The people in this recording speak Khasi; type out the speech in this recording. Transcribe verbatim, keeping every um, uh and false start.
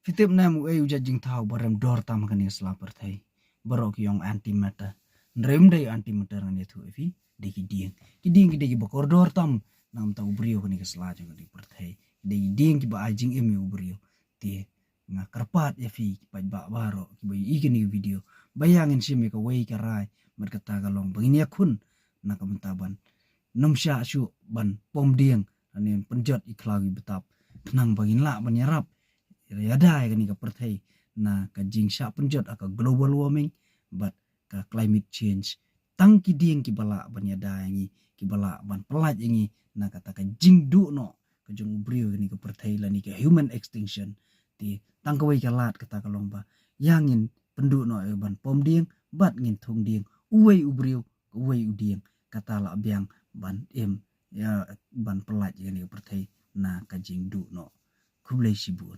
Phi tip ne em uei u jait jingthaw ba rem dor tam ha kane ka sla pyrthei? Baroh ki ong antimatter. Hynrei ym dei antimatter ngan ïathuh ïa phi, dei ki dieng. Ki dieng ki dei kiba kordor tam na ka bynta u briew ha kane ka sla jong kane ka pyrthei. Ki dei ki dieng kiba ai jingim ïa u briew. Te nga kyrpad ïa phi ki paidbah baroh kiba ïohi ïa kane ka video, ba ïa ngin shim ïa kawei ka rai, bad kata ka long ba ngin ïakhun na ka bynta ban nym shah shuh ban pom dieng, lane pynjot ïa ki khlaw ki btap, khnang ba ngin lah ban ïarap ïada ïa kane ka pyrthei na ka jingshah pynjot ha ka global warming bad ka climate change. Tang ki dieng kiba lah ban ïada ïa ngi, kiba lah ban pyllait ïa ngi na kata ka jingduh noh ka jong u briew ïa kane ka pyrthei, lane ka human extinction. Te tang kawei ka lad, kata ka long ba ïa ngin pynduh noh ïa ban pom dieng bad ngin thung dieng, uwei u briew, uwei u dieng, kata lah biang ban im, ïa, ban pyllait ïa kane ka pyrthei na ka jingduh noh. Khublei shibun.